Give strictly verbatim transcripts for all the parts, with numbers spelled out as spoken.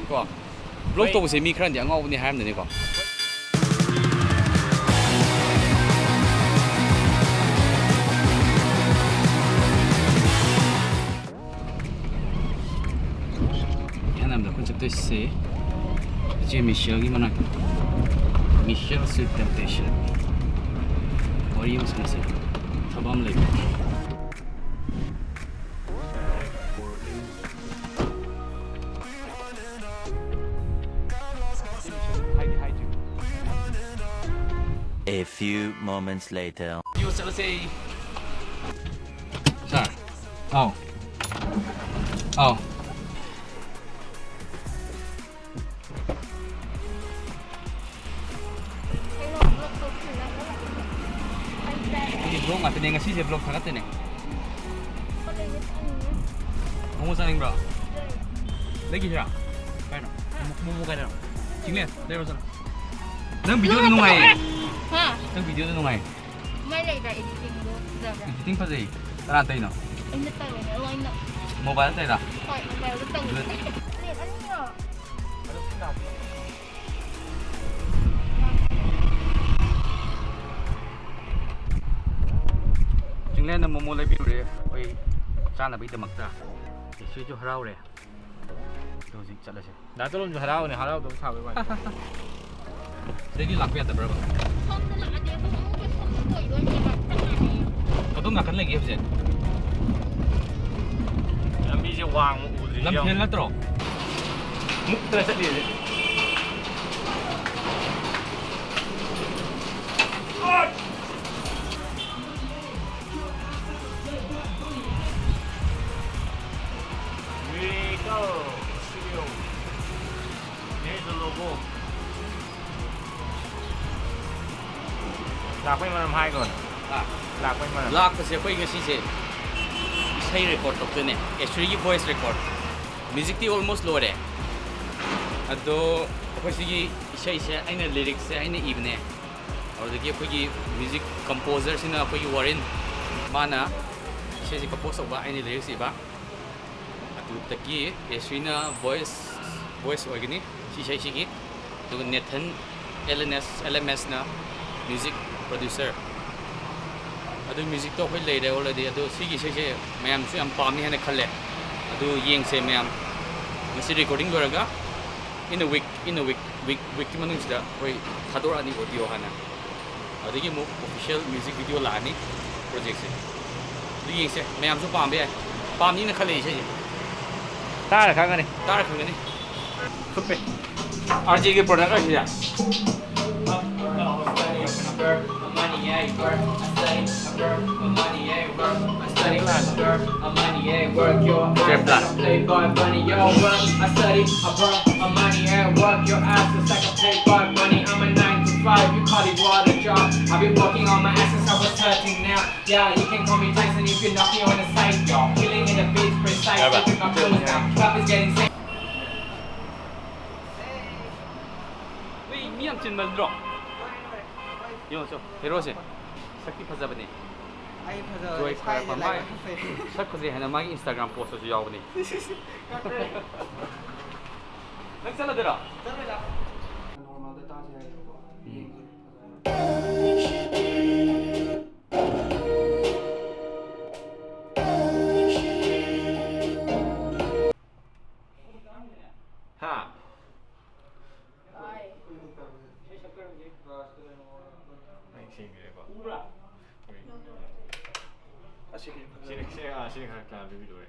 ꯀꯣ, ꯕ꯭ꯂꯣꯛ ꯇꯧꯕꯁꯦ ꯃꯤ ꯈꯔꯗꯤ ꯑꯉꯥꯎꯕꯅꯤ ꯍꯥꯏꯔꯝꯗꯣꯏꯅꯤꯀꯣ꯫ ꯏꯍꯥꯟ ꯍꯥꯟꯕꯗ ꯑꯩꯈꯣꯏ ꯆꯠꯇꯣꯏꯁꯦ ꯏꯆꯦ ꯃꯤꯁꯦꯜꯒꯤ ꯃꯅꯥꯛꯇ꯫ ꯃꯤꯁꯦꯜ ꯁ꯭ꯋꯤꯠ ꯇꯦꯝꯇꯦꯁꯟ꯫ ꯋꯥꯔꯤ ꯑꯃ ꯁꯥꯟꯅꯁꯦ꯫ ꯊꯕꯛ ꯑꯃ ꯂꯩꯕ꯫ A few moments later. Video ꯆꯠꯂꯁꯦ꯫ ꯁꯥꯔ꯫ ꯑꯥꯎ꯫ ꯑꯥꯎ꯫ ꯑꯩꯗꯤ ꯕ꯭ꯂꯣꯛ ꯉꯥꯛꯇꯅꯦ, ꯉꯁꯤꯁꯦ ꯕ꯭ꯂꯣꯛ ꯊꯥꯒꯠꯇꯣꯏꯅꯦ꯫ ꯃꯣꯃꯣ ꯆꯥꯅꯤꯡꯕ꯭ꯔꯣ? ꯂꯩꯈꯤꯁꯤꯔꯥ? ꯀꯥꯏꯅꯣ? ꯃꯣꯃꯣ ꯀꯥꯏꯗꯅꯣ? ꯆꯤꯡꯂꯦꯟ, ꯂꯩꯔꯣ ꯆꯠꯂꯣ꯫ ꯅꯪ ꯚꯤꯗꯤꯑꯣꯗꯣ ꯅꯨꯡꯉꯥꯏꯌꯦ꯫ ꯍꯥ? ꯅꯪ ꯚꯤꯗꯤꯑꯣꯗꯣ ꯅꯨꯡꯉꯥꯏꯌꯦ꯫ ꯀꯃꯥꯏꯅ ꯂꯩꯕ꯭ꯔꯥ editingꯗꯣ? ꯐꯖꯕ꯭ꯔꯥ? Editing ꯐꯖꯩ꯫ ꯀꯅꯥ ꯇꯧꯔꯤꯅꯣ? ꯑꯩꯅ ꯇꯧꯔꯤꯅꯦ, ꯂꯣꯏꯅ꯫ Mobile ꯇꯧꯔꯤꯔꯥ? ꯍꯣꯏ, mobileꯗ ꯇꯧꯔꯤꯅꯦ꯫ Good. ꯅꯦꯠ ꯑꯅꯤꯔꯣ? ꯆꯤꯡꯂꯦꯟꯗ ꯃꯣꯃꯣ ꯂꯩꯕꯤꯔꯨꯔꯦ ꯑꯩꯈꯣꯏ ꯆꯥꯅꯕꯒꯤꯗꯃꯛꯇ꯫ ꯏꯁꯨꯁꯨ ꯍꯔꯥꯎꯔꯦ꯫ ꯑꯗꯣ ꯍꯧꯖꯤꯛ ꯆꯠꯂꯁꯦ꯫ ꯗꯥ ꯇꯣꯂꯣꯝꯁꯨ ꯍꯔꯥꯎꯅꯦ, ꯍꯔꯥꯎꯗꯕ ꯁꯥꯕꯩ ꯋꯥꯅꯤ꯫ ꯁꯤꯗꯩꯗꯤ ꯂꯥꯛꯄ ꯌꯥꯗꯕ꯭ꯔꯕ? ꯁꯣꯝꯗ ꯂꯥꯛꯑꯗꯤ ꯑꯗꯨꯝ ꯑꯃꯨꯛꯀ ꯁꯣꯝꯗ ꯊꯣꯛꯏꯗꯣꯏꯅꯦꯕ, ꯆꯞ ꯃꯥꯟꯅꯩꯌꯦ꯫ ꯑꯗꯣꯝ ꯅꯥꯀꯟ ꯂꯩꯒꯦ ꯍꯧꯖꯤꯛ꯫ ꯂꯝꯕꯤꯁꯦ ꯋꯥꯡꯃ ꯎꯗ꯭ꯔꯤꯁꯦ ꯌꯦꯡꯉꯣ꯫ ꯂꯝꯐꯦꯜ ꯅꯠꯇ꯭ꯔꯣ? ꯃꯨꯛꯇꯅ ꯆꯠꯂꯤꯁꯦ꯫ Miracle Studio. There's the logo. ꯂꯥꯛꯄꯩ ꯃꯔꯝ ꯍꯥꯏꯈ꯭ꯔꯣꯅꯦ꯫ ꯑꯥ꯫ ꯂꯥꯛꯄꯩ ꯃꯔꯝ꯫ ꯂꯥꯛꯄꯁꯦ ꯑꯩꯈꯣꯏ ꯉꯁꯤꯁꯦ ꯏꯁꯩ record ꯇꯧꯗꯣꯏꯅꯦ, ꯑꯦꯁ꯭ꯔꯤꯒꯤ voice record꯫ Musicꯇꯤ almost ꯂꯣꯏꯔꯦ꯫ ꯑꯗꯣ ꯑꯩꯈꯣꯏ ꯁꯤꯒꯤ ꯏꯁꯩꯁꯦ ꯑꯩꯅ, lyricꯁꯦ ꯑꯩꯅ ꯏꯕꯅꯦ꯫ ꯑꯗꯨꯗꯒꯤ ꯑꯩꯈꯣꯏꯒꯤ music composerꯁꯤꯅ ꯑꯩꯈꯣꯏꯒꯤ ꯋꯥꯔꯦꯟ, ꯃꯥꯅ ꯏꯁꯩꯁꯦ compose ꯇꯧꯕ, ꯑꯩꯅ lyrics ꯏꯕ꯫ ꯑꯗꯨꯗꯒꯤ ꯑꯦꯁ꯭ꯔꯤꯅ voice ꯚꯣꯏꯁ ꯑꯣꯏꯒꯅꯤ ꯁꯤ ꯏꯁꯩꯁꯤꯒꯤ꯫ ꯑꯗꯨꯒ Nathan, L N S, L M ꯑꯦꯁꯅ ꯃ꯭ꯌꯨꯖꯤꯛ ꯄ꯭ꯔꯣꯗ꯭ꯌꯨꯁꯔ꯫ ꯑꯗꯨ ꯃ꯭ꯌꯨꯖꯤꯛꯇꯣ ꯑꯩꯈꯣꯏ ꯂꯩꯔꯦ ꯑꯣꯜꯔꯦꯗꯤ꯫ ꯑꯗꯣ ꯁꯤꯒꯤ ꯏꯁꯩꯁꯦ ꯃꯌꯥꯝꯁꯨ ꯌꯥꯝ ꯄꯥꯝꯅꯤ ꯍꯥꯏꯅ ꯈꯜꯂꯦ꯫ ꯑꯗꯨ ꯌꯦꯡꯁꯦ ꯃꯌꯥꯝ꯫ ꯉꯁꯤ ꯔꯦꯀꯣꯔꯗꯤꯡ ꯂꯣꯏꯔꯒ in a week, in a week, week, ꯋꯤꯛꯀꯤ ꯃꯅꯨꯡꯁꯤꯗ ꯑꯩꯈꯣꯏ ꯊꯥꯗꯣꯔꯛꯑꯅꯤ ꯑꯣꯗꯤꯑꯣ ꯍꯥꯟꯅ꯫ ꯑꯗꯒꯤ ꯑꯃꯨꯛ ꯑꯣꯐꯤꯁꯤꯌꯦꯜ ꯃ꯭ꯌꯨꯖꯤꯛ ꯚꯤꯗꯤꯑꯣ ꯂꯥꯛꯑꯅꯤ ꯄ꯭ꯔꯣꯖꯦꯛꯁꯦ꯫ ꯑꯗꯨ ꯌꯦꯡꯁꯦ, ꯃꯌꯥꯝꯁꯨ ꯄꯥꯝꯕ ꯌꯥꯏ꯫ ꯄꯥꯝꯅꯤꯅ ꯈꯜꯂꯦ ꯏꯁꯩꯁꯦ꯫ ꯇꯥꯔ ꯈꯪꯒꯅꯤ꯫ ꯇꯥꯔ ꯈꯪꯒꯅꯤ꯫ ꯐꯨꯠꯄꯦ꯫ ꯑꯥꯔ ꯖꯦꯒꯤ ꯄ꯭ꯔꯣꯗꯛ ꯑꯣꯏꯁꯤꯗ꯫ Step line. I study, I burn my money, yeah, work your ass off like a playboy bunny. Yo, work, I study, I burn my money, yeah, work your ass off like a playboy bunny. I'm a nine to five, you call it what a job. I've been working on my ass since I was thirteen now. Yeah, you can call me Tyson if you knock me on the side, yo. Killing in a bitch, precise, touching my flows now. Rap is getting sick. ꯅꯣꯏ ꯃꯤ ꯌꯥꯝ ꯆꯤꯟꯃꯟꯗ꯭ꯔꯣ? ꯌꯦꯡꯉꯣ ꯆꯣ, ꯍꯦꯔꯣꯁꯦ ꯁꯛꯇꯤ ꯐꯖꯕꯅꯦ꯫ ꯑꯩ ꯐꯖꯕꯅꯦ, ꯖꯣꯏ ꯐꯔꯛꯄ ꯁ꯭ꯋꯥꯏꯗ ꯃꯥꯏ꯫ ꯂꯥꯏꯕꯛ ꯐꯩ꯫ ꯁꯛ ꯐꯖꯩ ꯍꯥꯏꯅ ꯃꯥꯒꯤ ꯏꯟꯁꯇꯥꯒ꯭ꯔꯥꯝ ꯄꯣꯁꯇꯁꯨ ꯌꯥꯎꯕꯅꯦ꯫ ꯀꯛꯈ꯭ꯔꯦ꯫ ꯅꯪ ꯆꯠꯂꯗꯣꯏꯔꯣ? ꯆꯠꯂꯣꯏꯗ꯫ ꯅꯣꯔꯃꯦꯜꯗ ꯇꯥꯁꯦ ꯍꯥꯏꯔꯦꯕꯀꯣ꯫ ꯎꯝ꯫ ꯌꯦꯡꯁꯦ꯫ ꯍꯥ? ꯑꯩ ꯁꯦꯡꯗ꯭ꯔꯦꯀꯣ꯫ ꯑꯁꯤꯗꯤ ꯁꯤꯅ, ꯁꯤꯅ, ꯑꯥ, ꯁꯤꯅ ꯈꯔ ꯀ꯭ꯂꯥꯟ ꯄꯤꯕꯤꯗꯣꯔꯦ꯫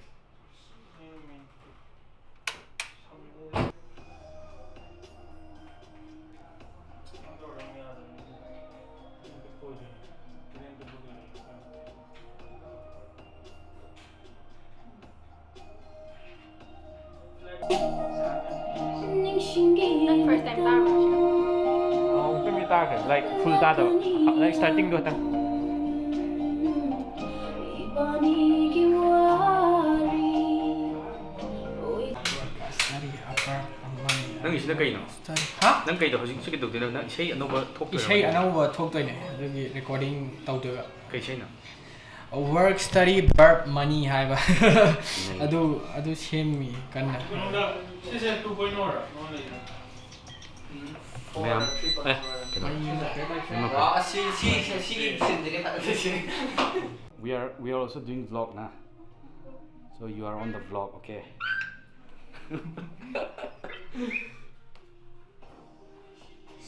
ꯅꯪ ꯐꯥꯔꯁ ꯇꯥꯏꯝ ꯇꯥꯔꯕꯣ ꯁꯤꯒ? ꯑꯃꯨꯛꯇꯪꯗꯤ ꯇꯥꯈ꯭ꯔꯦ, ꯂꯥꯏꯛ, ꯐꯨꯜ ꯇꯥꯗꯕ, ꯂꯥꯏꯛ, ꯁ꯭ꯇꯥꯔꯇꯤꯡꯗꯣ ꯈꯛꯇꯪ꯫ ꯅꯪꯒꯤꯁꯤꯅ ꯀꯩꯅꯣ? ꯍꯥ? ꯅꯪ ꯀꯩꯗꯣ ꯍꯧꯖꯤꯛ ꯀꯩꯗꯧꯗꯣꯏꯅꯣ? ꯅꯪ ꯏꯁꯩ ꯑꯅꯧꯕ ꯊꯣꯛꯇꯣꯏꯔꯣ? ꯏꯁꯩ ꯑꯅꯧꯕ ꯊꯣꯛꯇꯣꯏꯅꯦ, ꯑꯗꯨꯒꯤ ꯔꯦꯀꯣꯔꯗꯤꯡ ꯇꯧꯗꯣꯏꯕ꯫ ꯀꯩ ꯏꯁꯩꯅꯣ? Work, study, verb, money ꯍꯥꯏꯕ꯫ ꯑꯗꯨ ꯑꯗꯨ ꯁꯦꯝꯃꯤ ꯀꯟꯅ꯫ ꯁꯤꯁꯦ two point oh ꯔ? ꯃꯌꯥꯝ ꯑꯦ ꯀꯩꯅꯣ ꯃꯩ ꯃꯨꯠꯈ꯭ꯔꯦ꯫ ꯁꯤꯃ ꯐꯩ꯫ ꯋꯥ ꯑꯁꯤ ꯁꯤ ꯁꯤ ꯁꯤꯒꯤ ꯁꯤꯟꯁꯤꯗꯤ ꯐꯖꯅ ꯁꯤ We are we are also doing vlog ꯅ, so you are on the vlog, okay?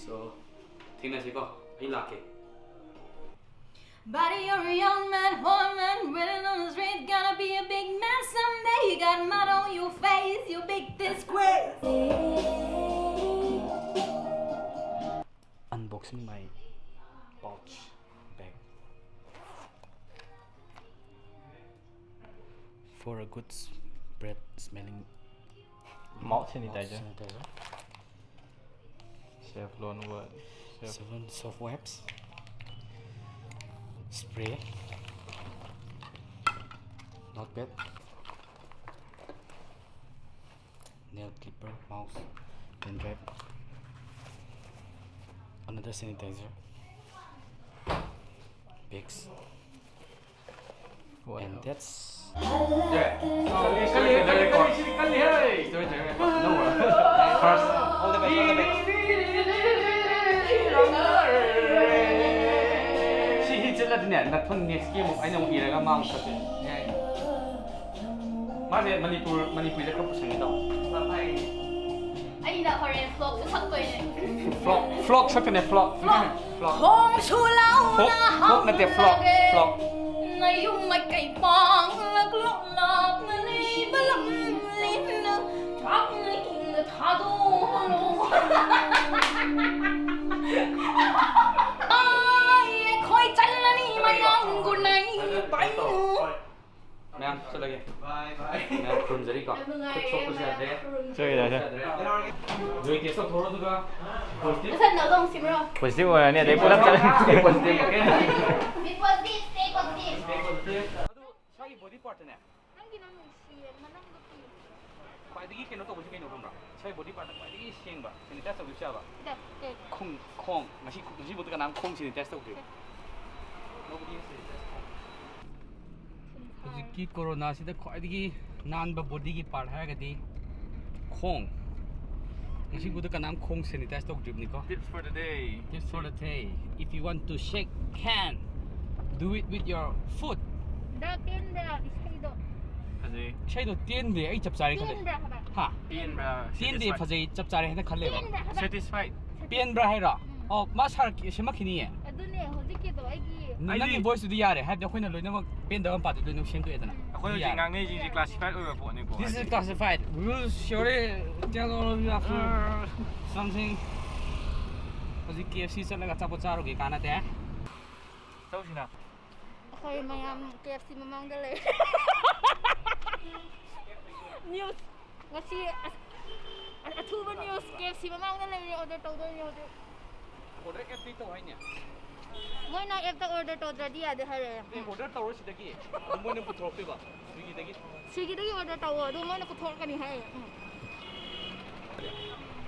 So ꯊꯦꯡꯅꯁꯤꯀꯣ, ꯑꯩ ꯂꯥꯛꯀꯦ꯫ Buddy, you're a young man, poor man, running on the street, gonna be a big man someday. You got mud on your face, you big disgrace. Unboxing my pouch bag for a good breath smelling Mouth sanitizer. sanitizer. Saffron word. Saff- Seven soft wipes. Spray. Not bad. Nail clipper, mouse, pen drive. Another sanitizer. Vicks. What And else? That's Yeah. Kali, kali, kali, kali, kali, hey. No worries. First, all the best, all the best. ꯁꯤ ꯍꯤꯠ ꯆꯠꯂꯗꯤꯅꯦ ꯃꯊꯪ next game ꯑꯃꯨꯛ ꯑꯩꯅ ꯑꯃꯨꯛ ꯏꯔꯒ ꯃꯥ ꯑꯃꯨꯛ ꯁꯛꯇꯣꯏꯅꯦ꯫ ꯃꯥꯁꯦ ꯃꯅꯤꯄꯨꯔ ꯃꯅꯤꯄꯨꯔꯤꯗ ꯈꯔ ꯄꯨꯁꯟꯒꯦ ꯇꯧꯕ꯫ ꯑꯩꯅ ꯍꯣꯔꯦꯟ vlog ꯁꯨ ꯁꯛꯇꯣꯏꯅꯦ꯫ Vlog vlog ꯁꯛꯀꯅꯦ vlog꯫ Vlog꯫ ꯈꯣꯡꯁꯨ ꯂꯥꯎꯅ Vlog ꯅꯠꯇꯦ vlog ꯍꯧꯔꯒꯦ꯫ Vlog꯫ ꯅꯌꯨꯝ ꯃꯥꯏꯀꯩ ꯄꯥꯡꯂꯛꯂꯣ ꯂꯥꯞꯅ ꯂꯩꯕ ꯂꯝꯂꯦꯟꯗ ꯆꯥꯛꯅ ꯏꯪꯅ ꯊꯥꯗꯣꯛꯂꯣ꯫ ꯑꯩ ꯑꯩꯈꯣꯏ ꯆꯠꯂꯅꯤ ꯃꯌꯥꯝ good night bye꯫ ꯃꯌꯥꯝ ꯆꯠꯂꯒꯦ꯫ ꯃꯌꯥꯝ ꯈꯨꯔꯨꯝꯖꯔꯤꯀꯣ꯫ ꯈꯨꯠ ꯁꯣꯛꯄꯁꯨ ꯌꯥꯗ꯭ꯔꯦ꯫ ꯆꯠꯂꯒꯦ, ꯆꯠꯂꯒꯦ꯫ ꯌꯥꯗ꯭ꯔꯦ꯫ ꯅꯣꯏ test ꯇꯧꯊꯣꯛꯑꯣ ꯑꯗꯨꯒ positive꯫ ꯃꯊꯪꯗ ꯑꯗꯨꯝ ꯁꯤꯕ꯭ꯔꯣ? Positive ꯑꯣꯏꯔꯅꯤ ꯑꯗꯩ ꯄꯨꯂꯞ ꯆꯠꯂꯅꯤ꯫ Stay positive, okay? Be positive, stay positive꯫ Stay positive꯫ ꯑꯗꯨ ꯏꯁꯥꯒꯤ body partꯅꯦ꯫ ꯅꯪꯒꯤ ꯅꯪ ꯅꯨꯡꯁꯤꯌꯦ ꯃꯅꯝꯗꯣ ꯄꯤ꯫ ꯈ꯭ꯋꯥꯏꯗꯒꯤ ꯀꯩꯅꯣ ꯇꯧꯕꯁꯤ ꯀꯩꯅꯣ ꯈꯪꯕ꯭ꯔꯥ? ꯏꯁꯥꯒꯤ body partꯅ ꯈ꯭ꯋꯥꯏꯗꯒꯤ ꯁꯦꯡꯕ sanitize ꯇꯧꯕꯁꯨ ꯌꯥꯕ꯫ ꯁꯤꯗ ꯀꯩ? ꯈꯣꯡ ꯈꯣꯡ ꯉꯁꯤ ꯉꯁꯤꯐꯥꯎꯗ ꯀꯅꯥꯝ ꯈꯣꯡ sanitize ꯇꯧꯗ꯭ꯔꯤ꯫ Nobody has sanitized ꯈꯣꯡ꯫ ꯍꯧꯖꯤꯛꯀꯤ ꯀꯣꯔꯣꯅꯥꯁꯤꯗ ꯈ꯭ꯋꯥꯏꯗꯒꯤ ꯅꯥꯟꯕ ꯕꯣꯗꯤꯒꯤ ꯄꯥꯔꯠ ꯍꯥꯏꯔꯒꯗꯤ ꯈꯣꯡ꯫ ꯉꯁꯤꯕꯨꯗ ꯀꯅꯥꯝ ꯈꯣꯡ sanitise ꯇꯧꯗ꯭ꯔꯤꯕꯅꯤꯀꯣ꯫ Tips for the day. Tips for the day. If you want to shake hand, do it with your foot. ꯗ ꯇꯦꯟꯕ꯭ꯔꯥ ꯏꯁꯩꯗꯣ? ꯐꯖꯩ꯫ ꯏꯁꯩꯗꯣ ꯇꯦꯟꯗꯦ, ꯑꯩ ꯆꯞ ꯆꯥꯔꯦ ꯈꯜꯂꯦ꯫ ꯇꯦꯟꯕ꯭ꯔꯥ ꯍꯥꯏꯕ? ꯍꯥ? ꯄꯦꯟꯕ꯭ꯔꯥ? ꯇꯦꯟꯗꯦ, satisfied? ꯐꯖꯩ, ꯆꯞ ꯆꯥꯔꯦ ꯍꯥꯏꯅ ꯈꯜꯂꯦꯕ꯫ ꯇꯦꯟꯕ꯭ꯔꯥ ꯍꯥꯏꯕ? Satisfied. ꯄꯦꯟꯕ꯭ꯔꯥ ꯍꯥꯏꯔꯣ? ꯎꯝ꯫ ꯑꯣ, ꯃꯥ ꯁꯥꯔ ꯁꯦꯝꯃꯛꯈꯤꯅꯤꯌꯦ꯫ ꯑꯗꯨꯅꯦ ꯍꯧꯖꯤꯛꯀꯤꯗꯣ ꯑꯩꯒꯤ ꯅꯪꯒꯤ ꯑꯩꯗꯤ ꯚꯣꯏꯁꯇꯨꯗꯤ ꯌꯥꯔꯦ, ꯍꯥꯏꯕꯗꯤ ꯑꯩꯈꯣꯏꯅ ꯂꯣꯏꯅꯃꯛ ꯄꯦꯟꯗꯕ ꯃꯄꯥꯗꯨ ꯂꯣꯏꯅꯃꯛ ꯁꯦꯝꯗꯣꯛꯑꯦꯗꯅ꯫ ꯎꯝ꯫ ꯑꯩꯈꯣꯏ ꯍꯧꯖꯤꯛ ꯌꯥꯔꯦ꯫ ꯉꯥꯡꯅꯩꯁꯤꯡꯁꯦ classified ꯑꯣꯏꯕ ꯄꯣꯠꯅꯤꯀꯣ, This is ꯍꯥꯏꯗꯤ꯫ Classified. We will surely tell all of you after ꯑ, something. ꯍꯧꯖꯤꯛ K F C ꯆꯠꯂꯒ ꯑꯆꯥꯄꯣꯠ ꯆꯥꯔꯨꯒꯦ, ꯀꯥꯟꯅꯗꯦ꯫ ꯆꯧꯁꯤꯅ꯫ ꯑꯩꯈꯣꯏ ꯃꯌꯥꯝ K F C ꯃꯃꯥꯡꯗ ꯂꯩ꯫ News꯫ ꯉꯁꯤ ꯑ-, ꯑ-, ꯑꯊꯨꯕ news, K F C ꯃꯃꯥꯡꯗ ꯂꯩꯔꯦ, order ꯇꯧꯗꯣꯏꯅꯦ ꯍꯧꯖꯤꯛ꯫ Order appꯇꯤ ꯇꯧ ꯍꯥꯏꯅꯦ꯫ ꯃꯣꯏꯅ appꯇ order ꯇꯧꯗ꯭ꯔꯗꯤ ꯌꯥꯗꯦ ꯍꯥꯏꯔꯛꯑꯦ꯫ ꯑꯦ, order ꯇꯧꯔꯣ ꯁꯤꯗꯒꯤ꯫ ꯑꯗꯨ ꯃꯣꯏꯅ ꯄꯨꯊꯣꯔꯛꯇꯣꯏꯕ, Swiggyꯗꯒꯤ꯫ Swiggyꯗꯒꯤ order ꯇꯧꯋꯣ, ꯑꯗꯨ ꯃꯣꯏꯅ ꯄꯨꯊꯣꯔꯛꯀꯅꯤ ꯍꯥꯏꯌꯦ꯫ ꯎꯝ꯫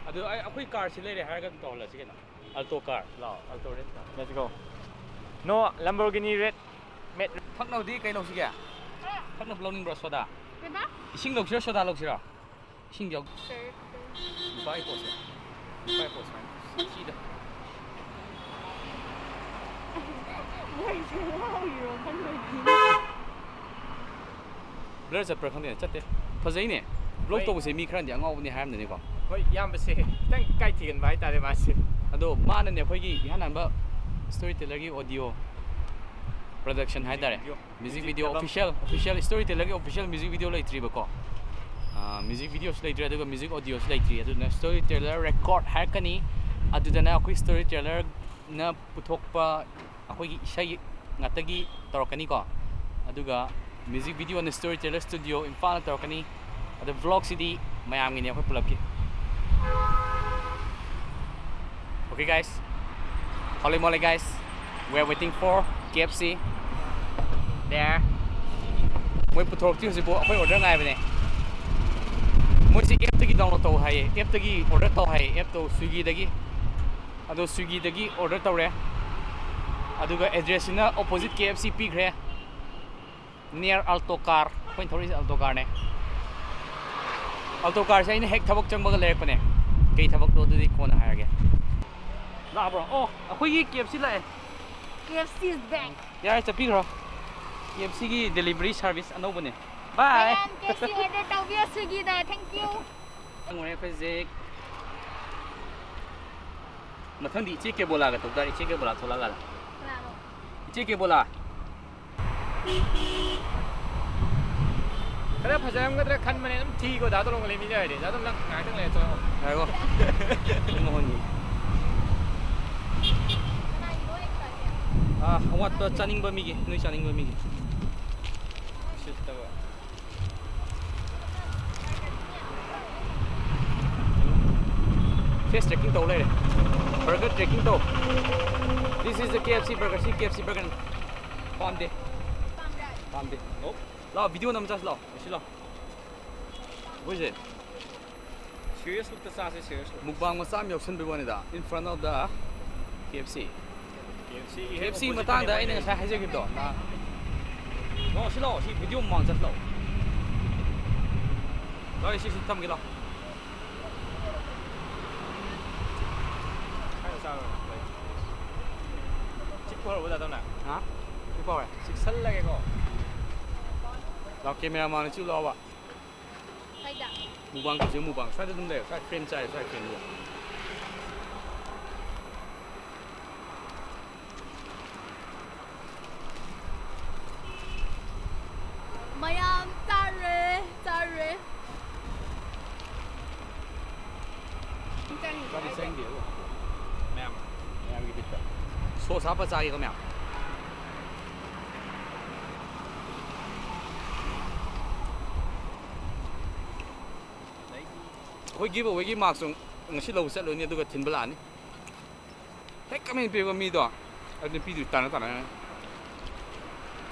ꯑꯗꯨ ꯑꯩ, ꯑꯩꯈꯣꯏ carꯁꯤ ꯂꯩꯔꯦ ꯍꯥꯏꯔꯒ ꯑꯗꯨꯝ ꯇꯧꯍꯜꯂꯁꯤ ꯀꯩꯅꯣ꯫ Alto car, ꯂꯥꯛꯑꯣ, Alto red car. Let's go. No, Lamborghini red, matte red. ꯊꯛꯅꯕꯗꯤ ꯀꯩ ꯂꯧꯁꯤꯒꯦ? ꯊꯛꯅꯕ ꯂꯧꯅꯤꯡꯕ꯭ꯔꯣ, soda? ꯀꯩꯕ? ꯏꯁꯤꯡ ꯂꯧꯁꯤꯔꯣ, soda ꯂꯧꯁꯤꯔꯣ? ꯏꯁꯤꯡ ꯌꯥꯎ-, ꯁꯔꯞꯇꯣ꯫ ꯅꯨꯄꯥꯒꯤ ꯄꯣꯠꯁꯦ꯫ ꯅꯨꯄꯥꯒꯤ ꯄꯣꯠꯁꯦ ꯁꯥꯊꯤꯗ꯫ ꯃꯣꯏꯁꯦ ꯋꯥꯎꯔꯤꯔꯣ ꯈꯪꯗꯦ꯫ Blur ꯆꯠꯄ꯭ꯔꯥ ꯈꯪꯗꯦ, ꯆꯠꯇꯦ꯫ ꯐꯖꯩꯅꯦ꯫ Vlog ꯍꯣꯏ꯫ ꯇꯧꯕꯁꯦ ꯃꯤ ꯈꯔꯅꯗꯤ ꯑꯉꯥꯎꯕꯅꯤ ꯍꯥꯏꯔꯝꯗꯅꯤꯀꯣ꯫ ꯍꯣꯏ, ꯏꯌꯥꯝꯕꯁꯦ ꯈꯤꯇꯪ ꯏꯀꯥꯏ ꯊꯤꯒꯟꯕ ꯍꯥꯏꯇꯥꯔꯦ ꯃꯥꯁꯦ꯫ ꯑꯗꯣ ꯃꯥꯅꯅꯦ ꯑꯩꯈꯣꯏꯒꯤ ꯏꯍꯥꯟ ꯍꯥꯟꯕ storytellerꯒꯤ audio production ꯍꯥꯏꯇꯥꯔꯦ꯫ Music video. Music Music video album. Official, official storytellerꯒꯤ official music video ꯂꯩꯇ꯭ꯔꯤꯕꯀꯣ꯫ ꯑꯥ, music videoꯁꯨ ꯂꯩꯇ꯭ꯔꯤ, ꯑꯗꯨꯒ music audioꯁꯨ ꯂꯩꯇ꯭ꯔꯤ꯫ ꯑꯗꯨꯅ storyteller record ꯍꯥꯏꯔꯛꯀꯅꯤ꯫ ꯑꯗꯨꯗꯅ ꯑꯩꯈꯣꯏ storytellerꯅ ꯄꯨꯊꯣꯛꯄ ꯑꯩꯈꯣꯏꯒꯤ ꯏꯁꯩ ꯉꯥꯛꯇꯒꯤ ꯇꯧꯔꯛꯀꯅꯤꯀꯣ꯫ ꯑꯗꯨꯒ music video ꯅ Storyteller Studio ꯏꯝꯐꯥꯜꯅ ꯇꯧꯔꯛꯀꯅꯤ꯫ ꯑꯗꯣ vlogꯁꯤꯗꯤ ꯃꯌꯥꯝꯒꯤꯅꯦ, ꯑꯩꯈꯣꯏ ꯄꯨꯂꯞꯀꯤ꯫ Okay, guys. Holy moly, guys. We are waiting for K F C. There. ꯃꯣꯏ ꯄꯨꯊꯣꯔꯛꯇ꯭ꯔꯤ ꯍꯧꯖꯤꯛꯐꯥꯎ, ꯑꯩꯈꯣꯏ order ꯉꯥꯏꯕꯅꯦ꯫ ꯃꯣꯏꯁꯦ appꯇꯒꯤ download ꯇꯧ ꯍꯥꯏꯌꯦ, appꯇꯒꯤ order ꯇꯧ ꯍꯥꯏꯌꯦ, appꯇꯣ Swiggyꯗꯒꯤ꯫ ꯑꯗꯣ Swiggyꯗꯒꯤ order ꯇꯧꯔꯦ꯫ ꯑꯗꯨꯒ addressꯁꯤꯅ opposite K F C ꯄꯤꯈ꯭ꯔꯦ꯫ Near Alto car. ꯑꯩꯈꯣꯏꯅ ꯊꯧꯔꯤꯁꯦ Alto carꯅꯦ꯫ Alto carꯁꯦ ꯑꯩꯅ ꯍꯦꯛ ꯊꯕꯛ ꯆꯪꯕꯒ ꯂꯩꯔꯛꯄꯅꯦ꯫ ꯀꯩ ꯊꯕꯛꯅꯣ ꯑꯗꯨꯗꯤ ꯀꯣꯟꯅ ꯍꯥꯏꯔꯒꯦ꯫ ꯂꯥꯛꯑꯕ꯭ꯔꯣ? ꯑꯣ, ꯑꯩꯈꯣꯏꯒꯤ K F C ꯂꯥꯛꯑꯦ꯫ K F C is back. ꯌꯥꯔꯦ, ꯆꯠꯄꯤꯈ꯭ꯔꯣ꯫ K F Cꯒꯤ delivery service ꯑꯅꯧꯕꯅꯦ꯫ Bye. ꯃꯌꯥꯝ K F C order ꯇꯧꯕꯤꯌꯣ Swiggyꯗ꯫ Thank you. ꯆꯪꯉꯨꯔꯦ ꯑꯩꯈꯣꯏ ꯍꯧꯖꯤꯛ꯫ ꯃꯊꯪꯗꯤ ꯏꯆꯦ ꯀꯦꯕꯣꯂꯥꯒ ꯇꯧ ꯇꯥꯔꯦ꯫ ꯏꯆꯦ ꯀꯦꯕꯣꯂꯥ ꯊꯣꯛꯂꯛꯑꯀꯥꯟꯗ꯫ ꯀꯅꯥꯅꯣ? ꯏꯆꯦ ꯀꯦꯕꯣꯂꯥ꯫ ꯈꯔ ꯐꯖꯔꯝꯒꯗ꯭ꯔꯥ ꯈꯟꯕꯅꯦ, ꯑꯗꯨꯝ ꯊꯤꯀꯣ꯫ ꯗꯥ ꯇꯣꯂꯣꯡꯒ ꯂꯩꯃꯤꯟꯅꯔꯗꯤ꯫ ꯗꯥ ꯇꯣꯂꯣꯡ, ꯅꯪ ꯉꯥꯏꯍꯥꯛꯇꯪ ꯂꯩꯔ ꯊꯣꯛꯂꯛꯑꯣ꯫ ꯉꯥꯏꯈꯣ꯫ ꯃꯉꯣꯟꯒꯤ꯫ ꯑꯥ, ꯑꯋꯥꯠꯄ ꯆꯥꯅꯤꯡꯕ ꯃꯤꯒꯤ, ꯅꯣꯏ ꯆꯥꯅꯤꯡꯕ ꯃꯤꯒꯤ꯫ ꯎꯁꯤꯠꯇꯕ꯫ Face tracking ꯇꯧ ꯂꯩꯔꯦ꯫ Burger tracking ꯇꯧ꯫ This is the K F C burger. ꯁꯤ K F C burger꯫ ꯄꯥꯝꯗꯦ꯫ ꯄꯥꯝꯗꯦ꯫ ꯂꯥꯛꯑꯣ, video ꯅꯝ ꯆꯠꯁꯤ ꯂꯥꯛꯑꯣ꯫ ꯁꯤ ꯂꯥꯛꯑꯣ꯫ ꯑꯩꯈꯣꯏꯁꯦ serious lookꯇ ꯆꯥꯁꯦ, serious look꯫ Mukbang ꯃꯆꯥ ꯑꯃ ꯌꯥꯎꯁꯟꯕꯩ ꯋꯥꯅꯤꯗ, in front of the K F C꯫ K F C ꯒꯤ ꯍꯦꯛ K F C opposite ꯃꯇꯥꯡꯗ ꯅꯦ ꯑꯩꯅ ꯃꯣꯏ ꯉꯁꯥꯏ ꯍꯥꯏꯖꯈꯤꯕꯗꯣ꯫ ꯂꯥꯛꯑꯣ, ꯁꯤ ꯂꯥꯛꯑꯣ, ꯁꯤ video ꯃꯃꯥꯡ ꯆꯠꯁꯤ ꯂꯥꯛꯑꯣ꯫ ꯂꯥꯛꯑꯣ, ꯁꯤ, ꯁꯤ ꯊꯝꯒꯦ ꯂꯥꯛꯑꯣ꯫ ꯁ꯭ꯋꯥꯏꯗ ꯆꯥꯔꯣꯏ꯫ ꯆꯤꯛꯄ ꯍꯧꯔꯕꯣ, ꯗꯥ ꯇꯣꯝꯅ? ꯍꯥ? ꯆꯤꯛꯄ ꯍꯧꯔꯦ꯫ ꯆꯤꯛꯁꯜꯂꯒꯦꯀꯣ꯫ ꯂꯥꯛꯑꯣ, camera ꯃꯥꯡꯗ ꯆꯤꯛꯎ ꯂꯥꯛꯑꯣꯕ꯫ ꯀꯥꯏꯗ? Mukbang ꯇꯧꯁꯦ, mukbang꯫ ꯁ꯭ꯋꯥꯏꯗ ꯑꯗꯨꯝ ꯂꯩꯔꯣ꯫ ꯁ꯭ꯋꯥꯏ frame ꯆꯥꯏ, ꯁ꯭ꯋꯥꯏ frameꯗ꯫ ꯃꯌꯥꯝ ꯆꯥꯔꯦ, ꯆꯥꯔꯦ꯫ ꯆꯥꯗꯤ ꯆꯪꯗꯦ ꯑꯗꯣ꯫ ꯃꯌꯥꯝ꯫ ꯃꯌꯥꯝꯒꯤ ꯕꯤꯠꯇ꯫ Sauce ꯍꯥꯞꯄ ꯆꯥꯒꯦꯀꯣ ꯃꯌꯥꯝ꯫ ꯑꯩꯈꯣꯏ giveawayꯒꯤ maskꯁꯨ ꯉꯁꯤ ꯂꯧꯕ ꯆꯠꯂꯨꯅꯤ, ꯑꯗꯨꯒ ꯊꯤꯟꯕ ꯂꯥꯛꯑꯅꯤ꯫ ꯍꯦꯛ comment ꯄꯤꯕ ꯃꯤꯗꯣ, ꯑꯗꯨ ꯄꯤꯗꯣꯏ ꯇꯥꯟꯅ ꯇꯥꯟꯅ꯫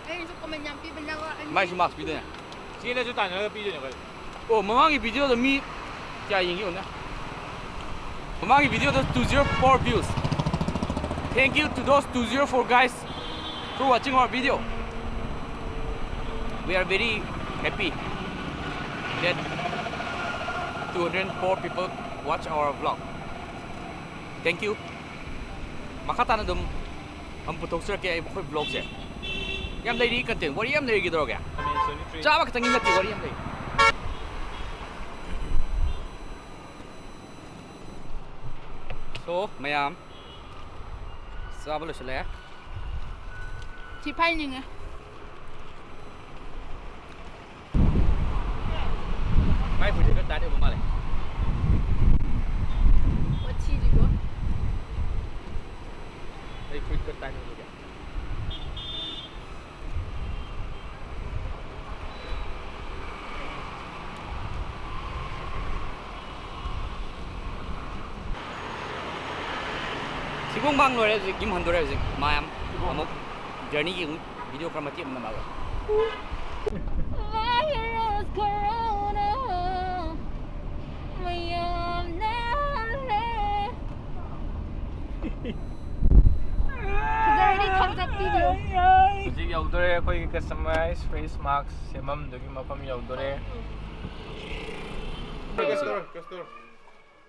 ꯑꯩꯅꯁꯨ comment ꯌꯥꯝ ꯄꯤꯕꯅꯦꯕ, ꯑꯩ ꯃꯥꯏꯁꯨ mask ꯄꯤꯗꯣꯏꯅꯦ꯫ ꯆꯦꯅꯁꯨ ꯇꯥꯟꯅꯔꯒ ꯄꯤꯗꯣꯏꯅꯦ ꯑꯩꯈꯣꯏ꯫ ꯑꯣ, ꯃꯃꯥꯡꯒꯤ videoꯗ ꯃꯤ ꯀꯌꯥ ꯌꯦꯡꯒꯦ ꯌꯦꯡꯉꯨꯅꯦ꯫ ꯃꯃꯥꯡꯒꯤ videoꯗ two zero four views꯫ Thank you to those two zero four guys for watching our video꯫ We are very happy that two hundred four people watch our vlog. Thank you. ꯃꯈꯥ ꯇꯥꯅ ꯑꯗꯨꯝ ꯑꯃꯨꯛ ꯄꯨꯊꯣꯛꯆꯔꯛꯀꯦ ꯑꯩ ꯑꯩꯈꯣꯏ vlogꯁꯦ꯫ ꯌꯥꯝ ꯂꯩꯔꯤ content, ꯋꯥꯔꯤ ꯌꯥꯝ ꯂꯩꯔꯤ ꯀꯩꯗꯧꯔꯒꯦ? ꯆꯥꯕ ꯈꯛꯇꯪꯒꯤ ꯅꯠꯇꯦ, ꯋꯥꯔꯤ ꯌꯥꯝ ꯂꯩ꯫ So, ꯃꯌꯥꯝ ꯆꯥꯕ ꯂꯣꯏꯁꯤꯜꯂꯦ꯫ ꯊꯤ ꯐꯥꯏꯅꯤꯡꯉꯦ꯫ ꯃꯥꯏ ꯐꯨꯔꯤꯠꯁꯦ ꯈꯔ tight ꯑꯣꯏꯕ ꯃꯥꯜꯂꯦ꯫ ꯋꯥꯊꯤꯗꯤꯀꯣ꯫ ꯑꯩ ꯐꯨꯔꯤꯠ ꯈꯔ tight ꯑꯣꯏꯕꯒꯤ꯫ ꯁꯤꯕꯣꯡ ꯃꯥꯡ ꯂꯣꯏꯔꯦ ꯍꯧꯖꯤꯛ, ꯌꯨꯝ ꯍꯟꯗꯣꯔꯦ ꯍꯧꯖꯤꯛ꯫ ꯃꯌꯥꯝ ꯑꯃꯨꯛ journeyꯒꯤ ꯑꯃꯨꯛ video ꯈꯔ ꯃꯇꯦꯛ ꯑꯃ ꯅꯝꯃꯛꯑꯒꯦ꯫ Virus corona ꯃꯌꯥꯝ ꯅꯥꯔꯦ꯫ ꯐꯖꯔꯗꯤ thumbs up ꯄꯤꯕꯤꯌꯨ꯫ ꯍꯧꯖꯤꯛ ꯌꯧꯗꯣꯔꯦ ꯑꯩꯈꯣꯏꯒꯤ customize face mask ꯁꯦꯝꯐꯝꯗꯨꯒꯤ ꯃꯐꯝ ꯌꯧꯗꯣꯔꯦ꯫ Customer, customer꯫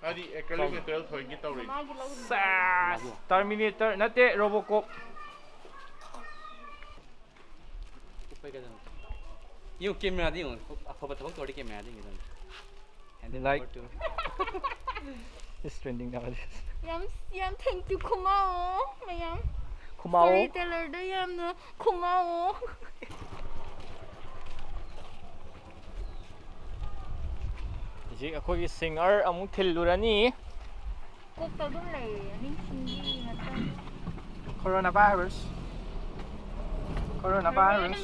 ꯍꯥꯏꯗꯤ acrylic material ꯊꯣꯏꯒꯤ ꯇꯧꯔꯤ꯫ ꯃꯥꯒꯤ ꯂꯧ-, ꯁꯦꯁ! Terminator ꯅꯠꯇꯦ, Robocop꯫ ꯌꯦꯡꯉꯨ, cameraꯗ ꯌꯦꯡꯉꯨ꯫ ꯑꯐꯕ ꯊꯕꯛ ꯇꯧꯔꯗꯤ cameraꯗ ꯌꯦꯡꯒꯗꯕꯅꯤ꯫ Hand it Like over to. It's trending nowadays. ꯌꯥꯝ, ꯌꯥꯝ thank you, ꯈꯨꯃꯥꯎ ꯃꯌꯥꯝ꯫ ꯈꯨꯃꯥꯎ꯫ Storytellerꯗ ꯌꯥꯝꯅ ꯈꯨꯃꯥꯎ꯫ ꯍꯧꯖꯤꯛ ꯑꯩꯈꯣꯏꯒꯤ singer ꯑꯃꯨꯛ ꯊꯤꯜꯂꯨꯔꯅꯤ꯫ ꯀꯣꯛꯇ ꯑꯗꯨꯝ ꯂꯩꯔꯦ, ꯅꯤꯡꯁꯤꯡꯕꯤ ꯉꯥꯛꯇꯪ꯫ Coronavirus꯫ Coronavirus꯫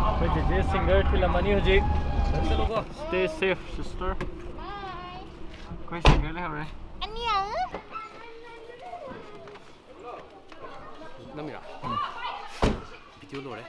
ꯑꯩꯈꯣꯏ ꯆꯦꯆꯦ singer ꯊꯤꯜꯂꯝꯃꯅꯤ ꯍꯧꯖꯤꯛ꯫ ꯆꯠꯂꯨꯀꯣ꯫ Stay safe, sister꯫ Bye꯫ ꯑꯩꯈꯣꯏ singer ꯂꯩꯍꯧꯔꯦ꯫ ꯑꯅꯤ ꯑꯃꯨꯛ꯫ ꯅꯝꯃꯤꯔꯣ? ꯎꯝ꯫ Video ꯂꯣꯏꯔꯦ꯫